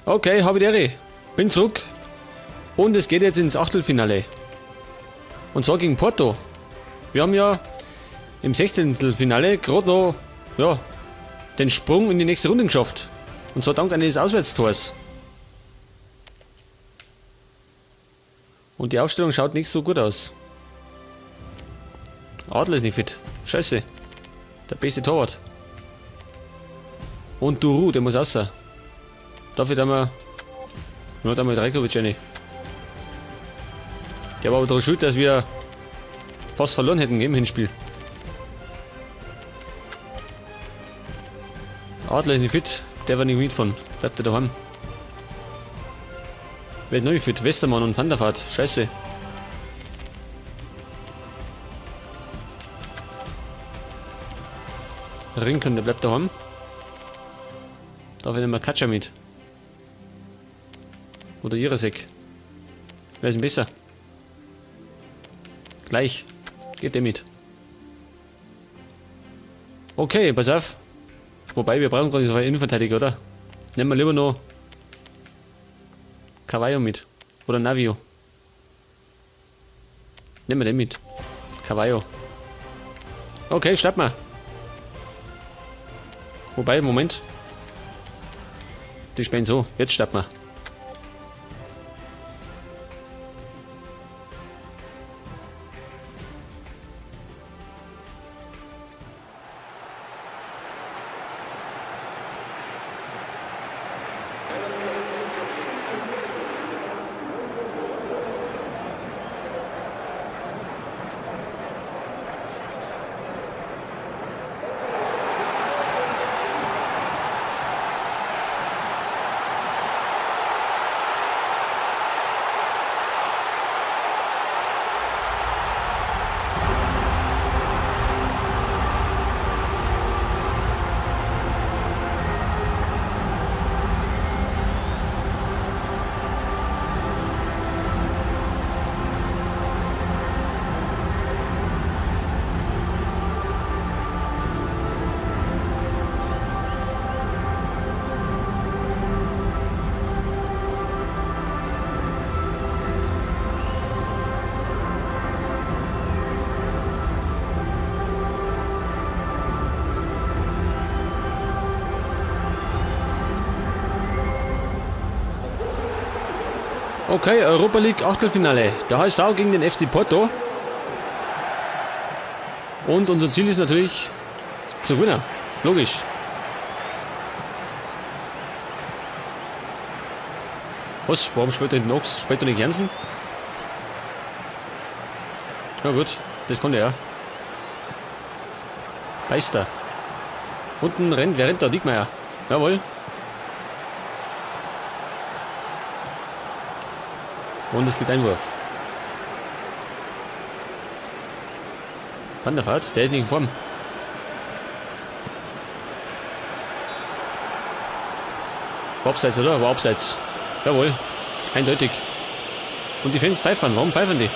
Okay, habe die Ehre. Bin zurück. Und es geht jetzt ins Achtelfinale. Und zwar gegen Porto. Wir haben ja im Sechzehntelfinale gerade noch, ja, den Sprung in die nächste Runde geschafft. Und zwar dank eines Auswärtstors. Und die Aufstellung schaut nicht so gut aus. Adler ist nicht fit. Scheiße. Der beste Torwart. Und Duru, der muss raus. Dafür da wir. Ja, da mal Rajkovic rein. Der war aber daran schuld, dass wir fast verloren hätten im Hinspiel. Adler ist nicht fit, der war nicht mitfahren. Bleibt er daheim. Wer ist noch nicht fit? Westermann und Van der Vaart. Scheiße. Rinken, der bleibt daheim. Dafür nehmen wir Katscha mit. Oder Jirasek. Wer ist denn besser? Gleich. Geht der mit. Okay, pass auf. Wobei, wir brauchen gar nicht so einen Innenverteidiger, oder? Nehmen wir lieber noch Cavallo mit. Oder Navio. Nehmen wir den mit. Cavallo. Okay, schnapp mal. Wobei, Moment. Die spielen so. Jetzt schnapp mal. Okay, Europa League Achtelfinale. Der HSV gegen den FC Porto. Und unser Ziel ist natürlich zu gewinnen. Logisch. Was? Warum spielt er hinten Ochs? Spielt er nicht Jansen? Ja gut, das konnte er. Beister. Unten rennt, wer rennt da? Diekmeier. Jawohl. Und es gibt Einwurf. Van der Vaart, der ist nicht in Form. War abseits, oder? War abseits. Jawohl. Eindeutig. Und die Fans pfeifen. Warum pfeifen die?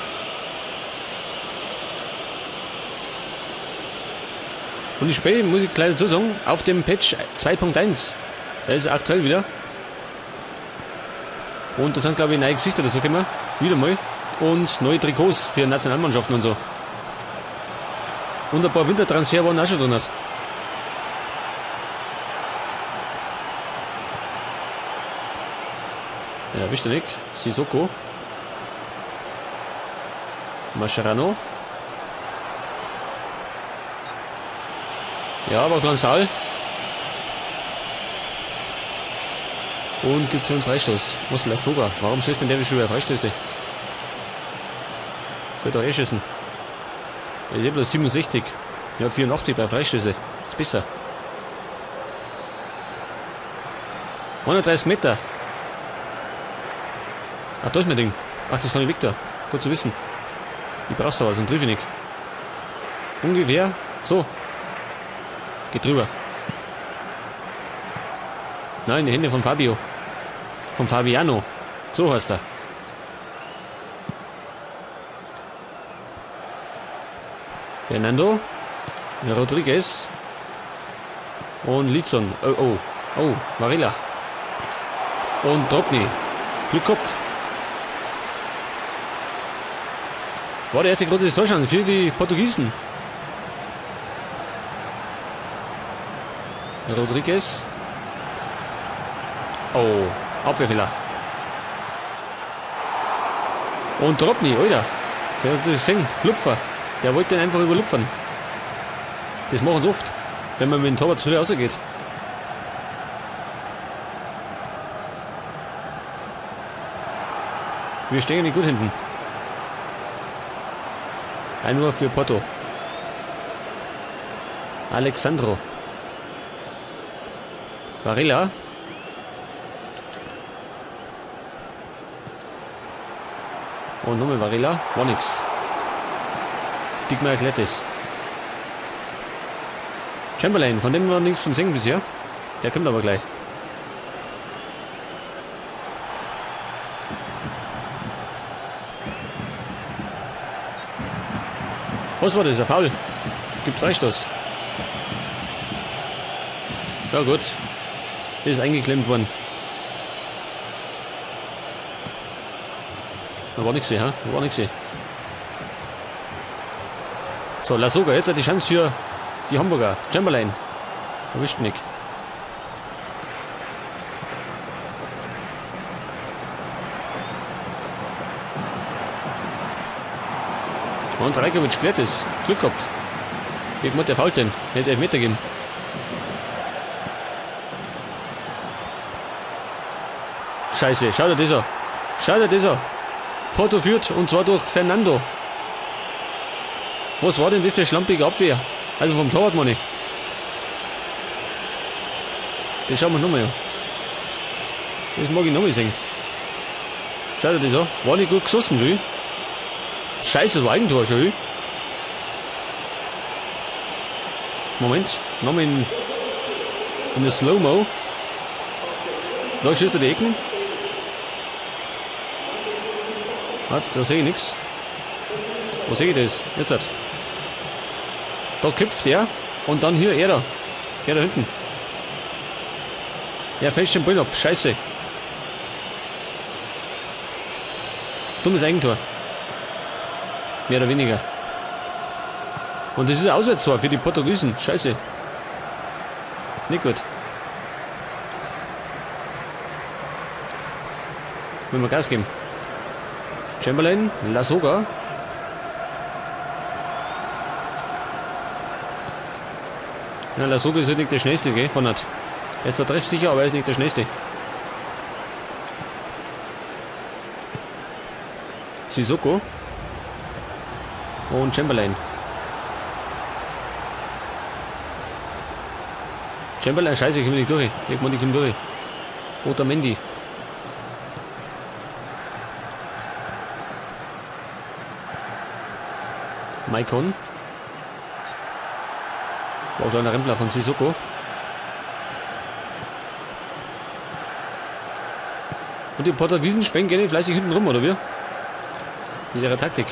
Und ich spiele, muss ich gleich dazu sagen, auf dem Patch 2.1. Der ist aktuell wieder. Und da sind, glaube ich, neue Gesichter dazu gekommen. Wieder mal. Und neue Trikots für Nationalmannschaften und so. Und ein paar Wintertransfer waren auch schon drin. Ja, erwischt er nicht. Sissoko. Mascherano. Ja, aber Glansal. Und gibt schon einen Freistoß. Was Lasogga? Warum schießt denn der schon wieder Freistöße? Soll doch eh schießen. Er ist eh bloß 67. Ja, 84 bei Freistöße. Ist besser. 130 Meter. Ach, da ist mein Ding. Ach, das kann ich weg da. Gut zu wissen. Ich brauch sowas und triff ich nicht. Ungefähr. So. Geht drüber. Nein, die Hände von Fabio. Von Fabiano. So heißt er. Fernando. Rodriguez. Und Litson. Oh, oh. Oh, Varela. Und Drobny. Glück gehabt. War der erste große Torchance für die Portugiesen. Rodriguez. Oh, Abwehrfehler. Und Drobny, Alter. Der hat das gesehen. Lupfer. Der wollte den einfach überlupfern. Das machen sie oft, wenn man mit dem Torwart zu früh rausgeht. Wir stehen nicht gut hinten. Einwurf für Porto. Alexandro. Varela. Und nochmal Varela. War nix. Diekmeyer erklärt es. Chamberlain, von dem war nichts zum Singen bisher. Der kommt aber gleich. Was war das? Ein Foul? Gibt Freistoß. Ja gut. Ist eingeklemmt worden. Da war nichts, ha? Da war nichts. So, Lasogga, jetzt hat die Chance für die Hamburger. Chamberlain. Erwischt nicht. Und Rajkovic klärt es. Glück gehabt. Irgendwann der fault denn. Hätte Elfmeter geben. Scheiße, schau dir das an. Schau dir das an. Porto führt und zwar durch Fernando. Was war denn das für schlampige Abwehr? Also vom Torwart, meine ich. Das schauen wir nochmal an. Das mag ich nochmal sehen. Schau dir das an. War nicht gut geschossen, Jules. Scheiße, war Eigentor schon. Moment, nochmal in der Slow-Mo. Da schießt er die Ecken. Warte, da sehe ich nichts. Wo sehe ich das? Jetzt halt. Da köpft er und dann hier er da. Der da hinten. Er fällt den Ball ab. Scheiße. Dummes Eigentor. Mehr oder weniger. Und das ist ein Auswärtstor für die Portugiesen. Scheiße. Nicht gut. Müssen wir Gas geben. Chamberlain, Lasogga. Ja, Lasogga ist halt nicht der schnellste, gell, von hat. Er ist zwar treffsicher, aber er ist nicht der schnellste. Sissoko. Und Chamberlain. Chamberlain, scheiße, ich komme nicht durch. Ich komme nicht durch. Otamendi. Maicon. War auch kleiner Rempler von Sissoko. Und die Portugiesen springen gerne fleißig hinten rum, oder wie? Das ist ihre Taktik.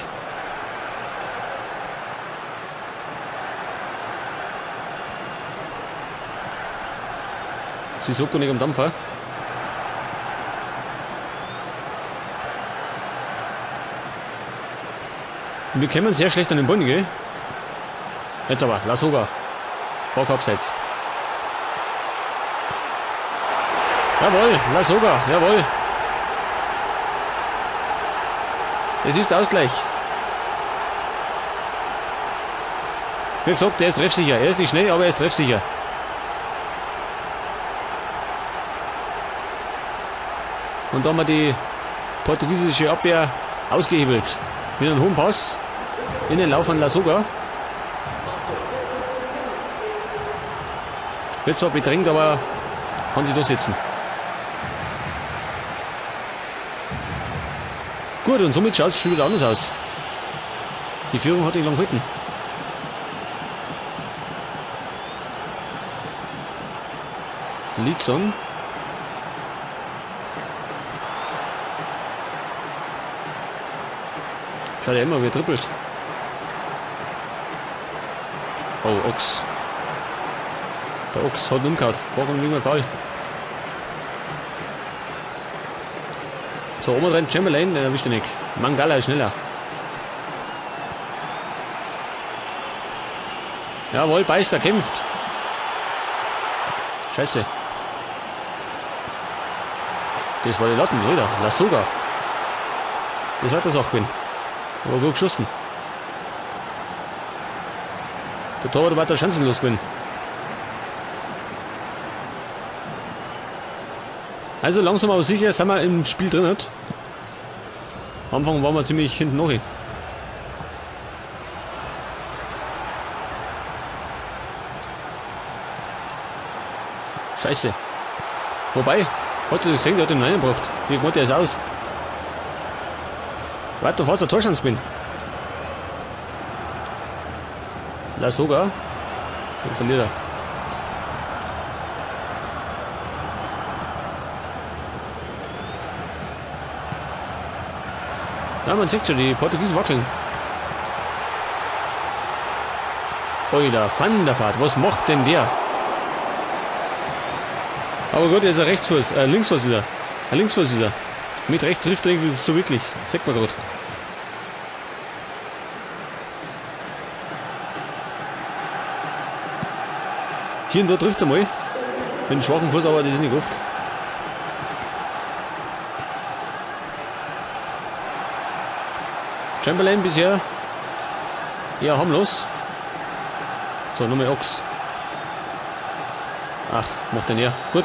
Sissoko nicht am Dampfer. Und wir kämen sehr schlecht an den Ball, gell? Jetzt aber, Lasogga. Bock abseits. Jawohl, Lasogga, jawohl. Es ist Ausgleich. Wie gesagt, der ist treffsicher. Er ist nicht schnell, aber er ist treffsicher. Und da haben wir die portugiesische Abwehr ausgehebelt. Mit einem hohen Pass in den Lauf von Lasogga. Wird zwar bedrängt, aber kann sich durchsetzen. Gut, und somit schaut es schon wieder anders aus. Die Führung hat ihn lang gehalten. Lidson. Schaut ja immer, wie er dribbelt. Oh, Ochs. Der Ochs hat umgehauen. Warum nicht mehr Fall? So, oben drin Chamberlain, den erwischt er nicht. Mangala ist schneller. Jawohl, Beister kämpft. Scheiße. Das war die Latten, oder? Lasogga. Das war das auch gewesen. Aber gut geschossen. Der Torwart war da chancenlos gewesen. Also langsam aber sicher sind wir im Spiel drin. Nicht? Am Anfang waren wir ziemlich hinten noch. Scheiße. Wobei, hat du gesehen, der hat ihn reingebracht. Wie gemacht der ist aus. Weiter fast der Torschance bin. Lasogga. Den verliert er. Ja, man sieht schon, die Portugiesen wackeln. Oida, Van der Vaart, was macht denn der? Aber gut, er ist ein Rechtsfuß, Linksfuß ist er. Ein Linksfuß ist er. Mit rechts trifft er irgendwie so wirklich. Sagt man grad. Hier und da trifft er mal. Mit einem schwachen Fuß, aber das ist nicht oft. Chamberlain bisher eher harmlos. So, nochmal Ochs. Ach, macht er näher. Gut.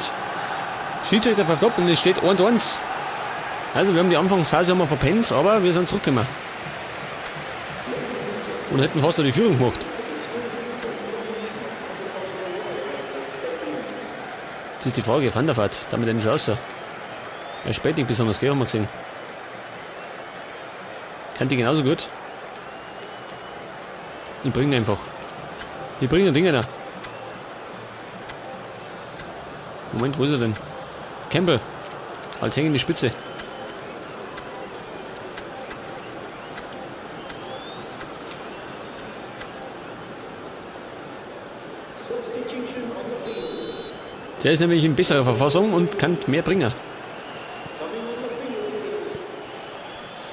Schiedsrichter pfeift ab und es steht 1-1. Also wir haben die Anfangsphase haben wir verpennt, aber wir sind zurückgekommen. Und hätten fast noch die Führung gemacht. Jetzt ist die Frage, Van der Vaart, damit eine Chance. Er spielt nicht besonders, gell, haben wir gesehen. Kann die genauso gut. Ich bringe einfach. Ich bringe den Dinger da. Moment, wo ist er denn? Campbell. Als hängende Spitze. Der ist nämlich in besserer Verfassung und kann mehr bringen.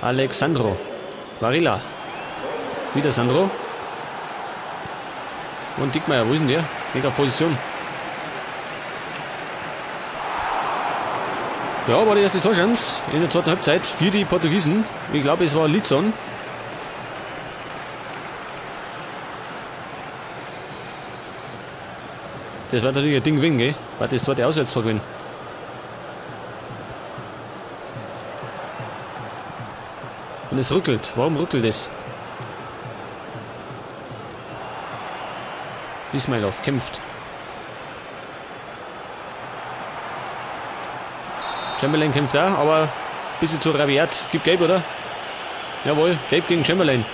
Alexandro. Varela. Wieder Sandro. Und Diekmeier, wo ist denn der? Nicht auf Position. Ja, war die erste Torchance in der zweiten Halbzeit für die Portugiesen. Ich glaube, es war Litson. Das war natürlich ein Ding gewesen, gell? War das zweite Auswärtstor gewesen. Und es ruckelt. Warum ruckelt es? Ismailov kämpft. Chamberlain kämpft da, aber ein bisschen zu rabiat. Gibt Gelb, oder? Jawohl, Gelb gegen Chamberlain.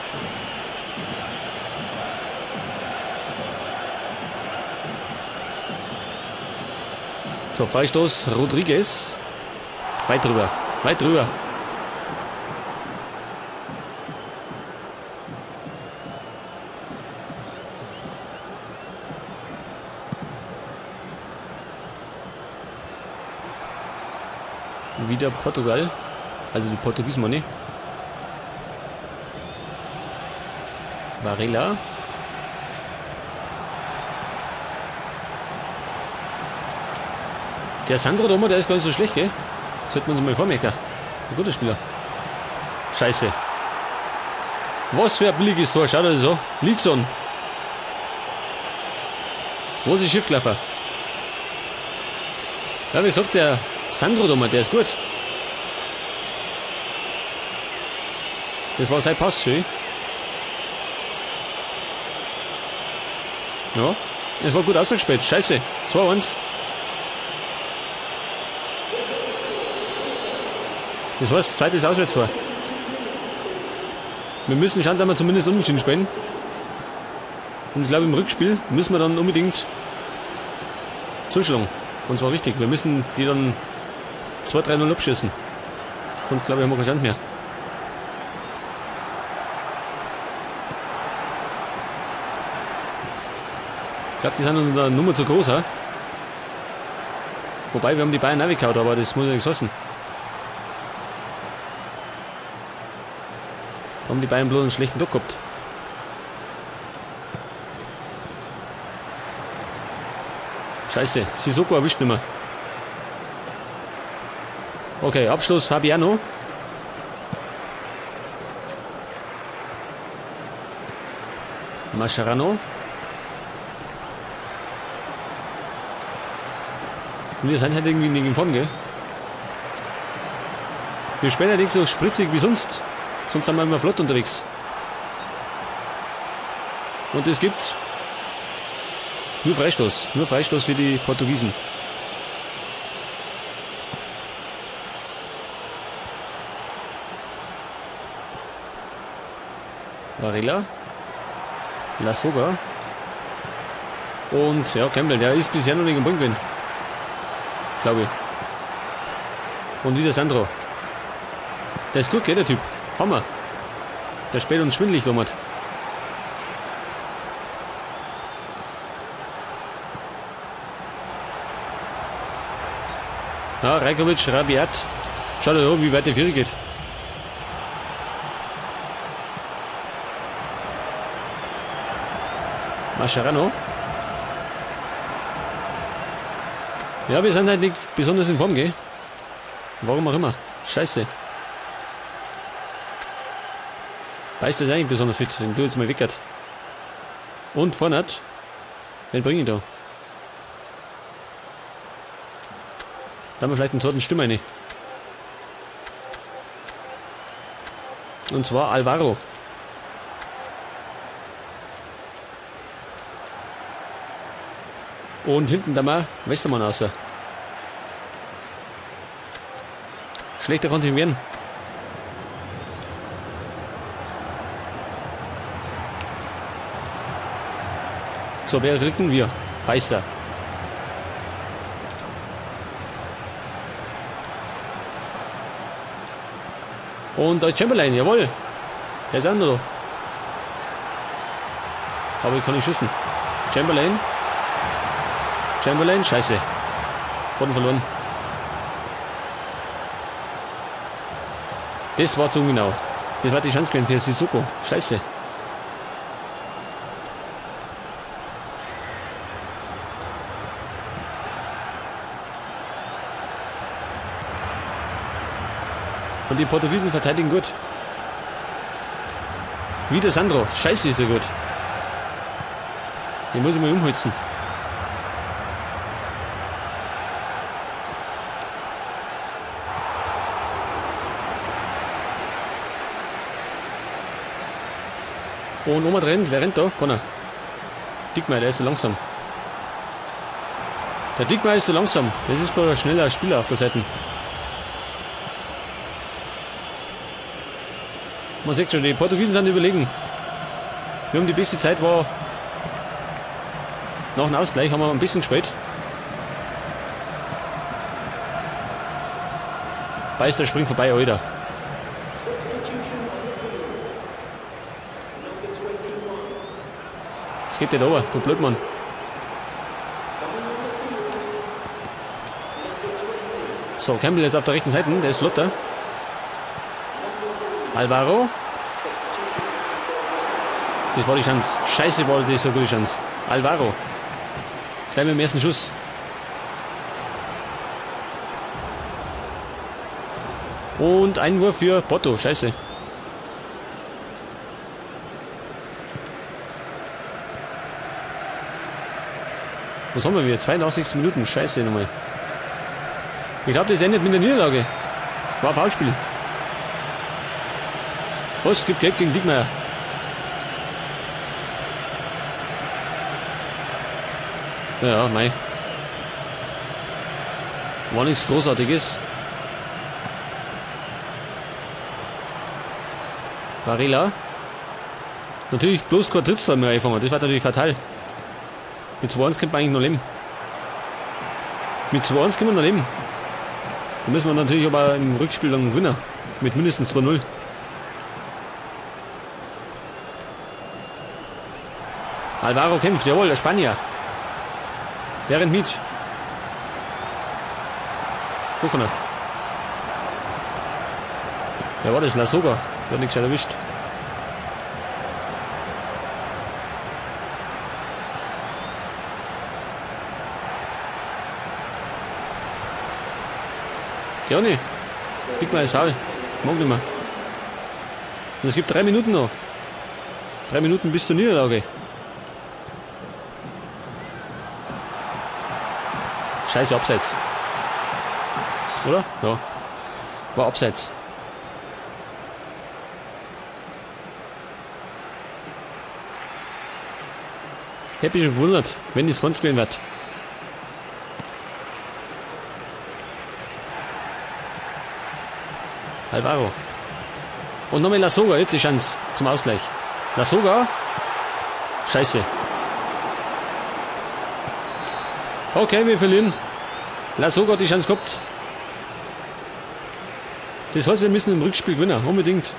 So, Freistoß Rodriguez. Weit drüber, weit drüber. Wieder Portugal. Also die Portugiesen, meine ich. Varela. Der Sandro da, der ist gar nicht so schlecht, gell? Sollte man sich mal vormerken. Ein guter Spieler. Scheiße. Was für ein billiges Tor. Schaut euch das an. Litson. Wo ist die Schiffklaffer? Ja, wie gesagt, der Sandro da, der ist gut. Das war sein Pass, schön. Ja, das war gut ausgespielt. Scheiße. 2-1. Das heißt, zweites Auswärtstor. Wir müssen schauen, dass wir zumindest unentschieden spielen. Und ich glaube, im Rückspiel müssen wir dann unbedingt zuschlagen. Und zwar richtig. Wir müssen die dann 2-3-0 abschießen. Sonst, glaube ich, haben wir keine Chance mehr. Ich glaube, die sind uns eine Nummer zu groß, hä? Wobei, wir haben die Bayern auch weggehauen, aber das muss ja nichts heißen. Da haben die Bayern bloß einen schlechten Tag gehabt. Scheiße, Sissoko erwischt nicht mehr. Okay, Abschluss Fabiano. Mascherano. Und wir sind halt irgendwie nicht in Form, gell? Wir spielen halt nicht so spritzig wie sonst. Sonst sind wir immer flott unterwegs. Und es gibt nur Freistoß. Nur Freistoß für die Portugiesen. Varela. Lasogga. Und ja, Campbell, der ist bisher noch nicht im Ball gewesen. Glaube ich. Und wieder Sandro. Der ist gut, gell, der Typ. Hammer. Der spielt uns schwindelig damals. Ja, Rajkovic, Rabiat. Schaut euch an, wie weit der Vierer geht. Mascherano. Ja, wir sind halt nicht besonders in Form, gell? Warum auch immer. Scheiße. Beißt ist eigentlich besonders fit. Den du jetzt mal wickert. Und vorne hat. Wen bringe ich da? Da haben wir vielleicht einen zweiten Stürmer rein. Und zwar Alvaro. Und hinten da mal Westermann außer. Schlechter konnte ich werden. So, wer drücken wir? Beister. Und da ist Chamberlain, jawohl. Der ist andere. Aber ich kann nicht schießen. Chamberlain. Chamberlain, scheiße. Boden verloren. Das war zu ungenau. Das war die Chance gewesen für Sissoko. Scheiße. Und die Portugiesen verteidigen gut. Wieder Sandro. Scheiße, ist er gut. Den muss ich mal umholzen. Und Oma rennt. Wer rennt da? Connor. Diekmeyer, der ist so langsam. Der Diekmeyer ist so langsam. Das ist gar ein schneller Spieler auf der Seite. Man sieht schon, die Portugiesen sind überlegen. Wir haben die beste Zeit, war nach dem Ausgleich haben wir ein bisschen gespielt. Beister springt vorbei, Alter. Jetzt geht der da runter, du Blödmann. So, Campbell jetzt auf der rechten Seite, der ist flotter. Alvaro. Das war die Chance. Scheiße, war das eine gute Chance. Alvaro. Gleich mit dem ersten Schuss. Und Einwurf für Porto. Scheiße. Was haben wir wieder? 82 Minuten. Scheiße nochmal. Ich glaube, das endet mit der Niederlage. War Foulspiel. Was? Es gibt Gelb gegen Diekmeyer. Ja, mei. War nichts Großartiges. Varela. Natürlich bloß kein Dritttor mehr einfangen. Das war natürlich fatal. Mit 2-1 könnte man eigentlich noch leben. Mit 2-1 können wir noch leben. Da müssen wir natürlich aber im Rückspiel dann gewinnen. Mit mindestens 2-0. Alvaro kämpft, jawohl, der Spanier. Wer rennt mit? Guck mal. Wer war das? Lasogga. Der hat nichts erwischt. Jani, Dick mal Saul. Das mag nicht mehr. Und es gibt 3 Minuten noch. 3 Minuten bis zur Niederlage. Scheiße, Abseits. Oder? Ja. War Abseits. Hätte mich schon gewundert, wenn das ganz gewesen wird. Alvaro. Und nochmal Lasogga, jetzt die Chance zum Ausgleich. Lasogga. Scheiße. Okay, wir verlieren. Lasogga hat die Chance gehabt. Das heißt, wir müssen im Rückspiel gewinnen. Unbedingt.